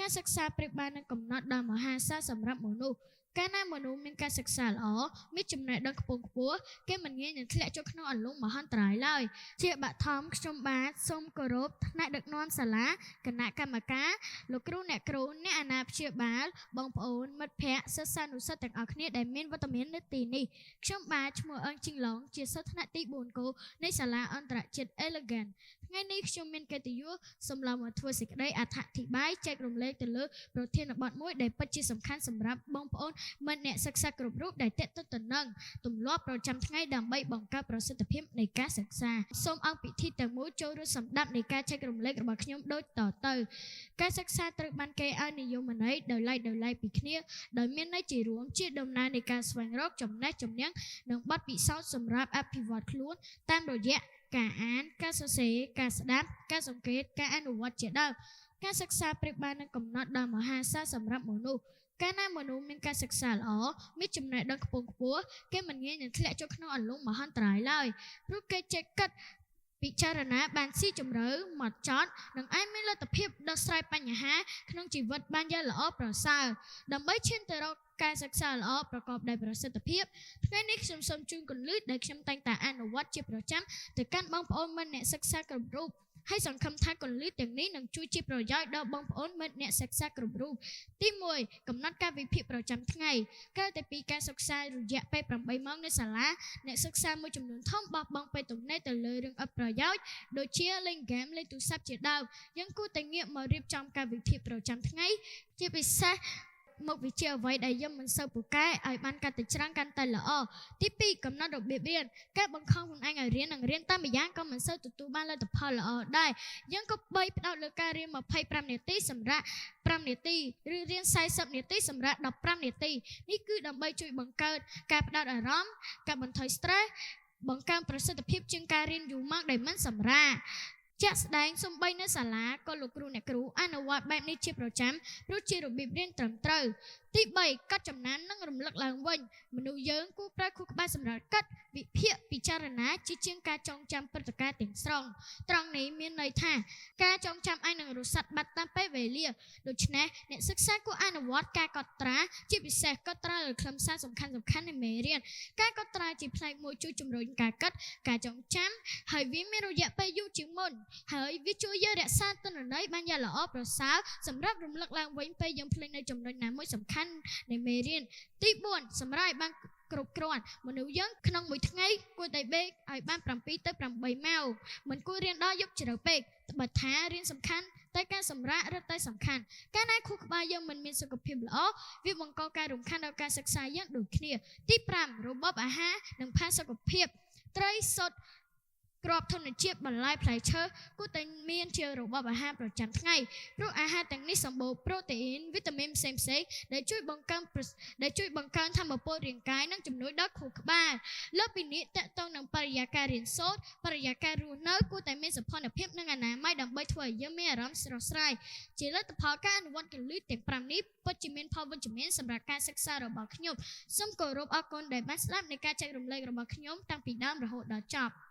ការសិក្សាប្រៀបបាននឹងកំណត់ដ៏មហាសាលសម្រាប់មនុស្សកាលណាមនុស្សមានការសិក្សាល្អមានចំណេះដឹងខ្ពង់ខ្ពស់គេមិនងាយនឹងធ្លាក់ចូលក្នុងអន្លង់មហន្តរាយឡើយជាបឋមខ្ញុំបាទសូមគោរពថ្នាក់ដឹកនាំសាលាគណៈកម្មការលោកគ្រូអ្នកគ្រូអ្នកអាណាព្យាបាលបងប្អូនមិត្តភ័ក្តិសិស្សានុសិស្សទាំងអស់គ្នាដែលមានវត្តមាននៅទីនេះខ្ញុំបាទឈ្មោះអឹងជីងឡុងជាសិស្សថ្នាក់ទី4គោនៃសាលាអន្តរជាតិ Elegant ថ្ងៃនេះខ្ញុំមានកិត្តិយសសម្រាប់មកធ្វើសេចក្តីអត្ថាធិប្បាយចែករំលែកទៅលើប្រធានបទមួយដែលពិតជាសំខាន់សម្រាប់បងប្អូនមិត្តអ្នកសិក្សាគ្រប់រូបដែលទាក់ទងទៅនឹងទម្លាប់ប្រចាំថ្ងៃដើម្បីបង្កើនប្រសិទ្ធភាពនៃការសិក្សាសូមអង្គពិធីទាំងមូលចូលរួមសម្ដាប់នៃការចែករំលែករបស់ខ្ញុំដូចតទៅការសិក្សាត្រូវបានគេឲ្យនិយមន័យដោយឡែកដោយឡែកពីគ្នាដោយមានន័យជារួមជាដំណើរនៃការស្វែងរកចំណេះជំនាញនិងបទពិសោធន៍សម្រាប់អភិវឌ្ឍខ្លួនតាមរយៈការអានការសរសេរការស្ដាប់ការសង្កេតការអនុវត្តជាដើមការសិក្សាប្រៀបបាននឹងកំណត់ដ៏មហាសាលសម្រាប់មនុស្សកាលណាមនុស្សមានការសិក្សាល្អមានចំណេះដឹងខ្ពង់ខ្ពស់គេមិនងាយនឹងធ្លាក់ចូលក្នុងអន្លង់មហន្តរាយឡើយព្រោះគេចេះគិតពិចារណាបានស៊ីជម្រៅម៉ត់ចត់និងអាចមានលទ្ធភាពដោះស្រាយបញ្ហាក្នុងជីវិតបានយ៉ាងល្អប្រសើរដើម្បីឈានទៅរកការសិក្សាល្អប្រកបដោយប្រសិទ្ធភាពថ្ងៃនេះខ្ញុំសូមជូនគន្លឹះដែលខ្ញុំតែងតែអនុវត្តជាប្រចាំទៅកាន់បងប្អូនមិត្តអ្នកសិក្សាគ្រប់រូបហើយសង្ឃឹមថាគន្លឹះទាំងនេះនឹងជួយជាប្រយោជន៍ដល់បងប្អូនមិត្តអ្នកសិក្សាគ្រប់រូបទី1កំណត់ការវិភាគប្រចាំថ្ងៃក្រៅតែពីការសិក្សារយៈពេល8ម៉ោងនៅសាលាអ្នកសិក្សាមួយចំនួនធំបោះបង់ពេលទំនេរទៅលើរឿងឥតប្រយោជន៍ដូចជាលេងហ្គេមលេងទូរស័ព្ទជាដើមយើងគួរតែងាកមករៀបចំការវិភាគប្រចាំថ្ងៃជាពិសេសមុខវិជ្ជាអ្វីដែលយើងមិនសូវពូកែឲ្យបានកាន់តែច្រើនកាន់តែល្អទី2កំណត់របៀបរៀនការបង្ខំខ្លួនឯងឲ្យរៀននិងរៀនតាមម្យ៉ាងក៏មិនសូវទទួលបានលទ្ធផលល្អដែរយើងក៏បីផ្ដោតលើការរៀន25នាទីសម្រាប់5នាទីឬរៀន40នាទីសម្រាប់15នាទីនេះគឺដើម្បីជួយបង្កើតការផ្ដោតអារម្មណ៍ការបន្ថយ stress បង្កើនប្រសិទ្ធភាពជាងការរៀនយូរម៉ោងដែលមិនសម្រាកជាក់ស្ដែងសំបីនៅសាលាក៏លោកគ្រូអ្នកគ្រូអនុវត្តបែបនេះជាប្រចាំព្រោះជារបៀបរៀនត្រឹមត្រូវទី3កត់ចំណាននិងរំលឹកឡើងវិញមនុស្សយើងគួរប្រើខួរក្បាលសម្រាប់គិតវិភាគពិចារណាជាជាងការចងចាំព្រឹត្តិការណ៍ទាំងស្រុងត្រង់នេះមានន័យថាការចងចាំអាចនឹងរសាត់បាត់តាមពេលវេលាដូច្នេះអ្នកសិក្សាគួរអនុវត្តការកត់ត្រាជាពិសេសកត់ត្រាលើខ្លឹមសារសំខាន់ៗនៃមេរៀនការកត់ត្រាជាផ្នែកមួយជួយជំរុញការគិតការចងចាំហើយវាមានរយៈពេលយូរជាងមុនហើយវាជួយយើងរក្សាទិន្នន័យបានយ៉ាងល្អប្រសើរសម្រាប់រំលឹកឡើងវិញពេលយើងភ្លេចនៅចំណុចណាមួយសំខាន់នៃមេរៀនទី4សម្រាប់ឲ្យបានគ្រប់គ្រាន់មនុស្សយើងក្នុងមួយថ្ងៃគួរតែបេកឲ្យបាន7ទៅ8ម៉ោងមិនគួររៀនដល់យប់ជ្រៅពេកត្បិតថារៀនសំខាន់តែការសម្រាករឹតតែសំខាន់កាលណាខួរក្បាលយើងមិនមានសុខភាពល្អវាបង្កការរំខានដល់ការសិក្សាយើងដូចគ្នាទី5របបអាហារនិងផាសុកភាពត្រីសុទ្ធគ្រាប់ធនជាតិបន្លែផ្លែឈើគួរតែមានជារបបអាហារប្រចាំថ្ងៃព្រោះអាហារទាំងនេះសម្បូរប្រូតេអ៊ីនវីតាមីនផ្សេងៗដែលជួយបង្កើនដែលជួយបង្កើនថាមពលរាងកាយនិងជំនួយដល់ខួរក្បាលលើសពីនេះតកតងនឹងបរិយាកាសរៀនសូត្របរិយាកាសរស់នៅគួរតែមានសោភ័ណភាពនិងអនាម័យដើម្បីធ្វើឲ្យយើងមានអារម្មណ៍ស្រស់ស្រាយជាលទ្ធផលការអនុវត្តគន្លឹះទាំង5នេះពិតជាមានផលវិជ្ជមានសម្រាប់ការសិក្សារបស់ខ្ញុំសូមគោរពអរគុណដែលបានស្ដាប់នៃការចែករំលែករបស់ខ្ញុំតាំងពីដើមរហូតដល់ចប់។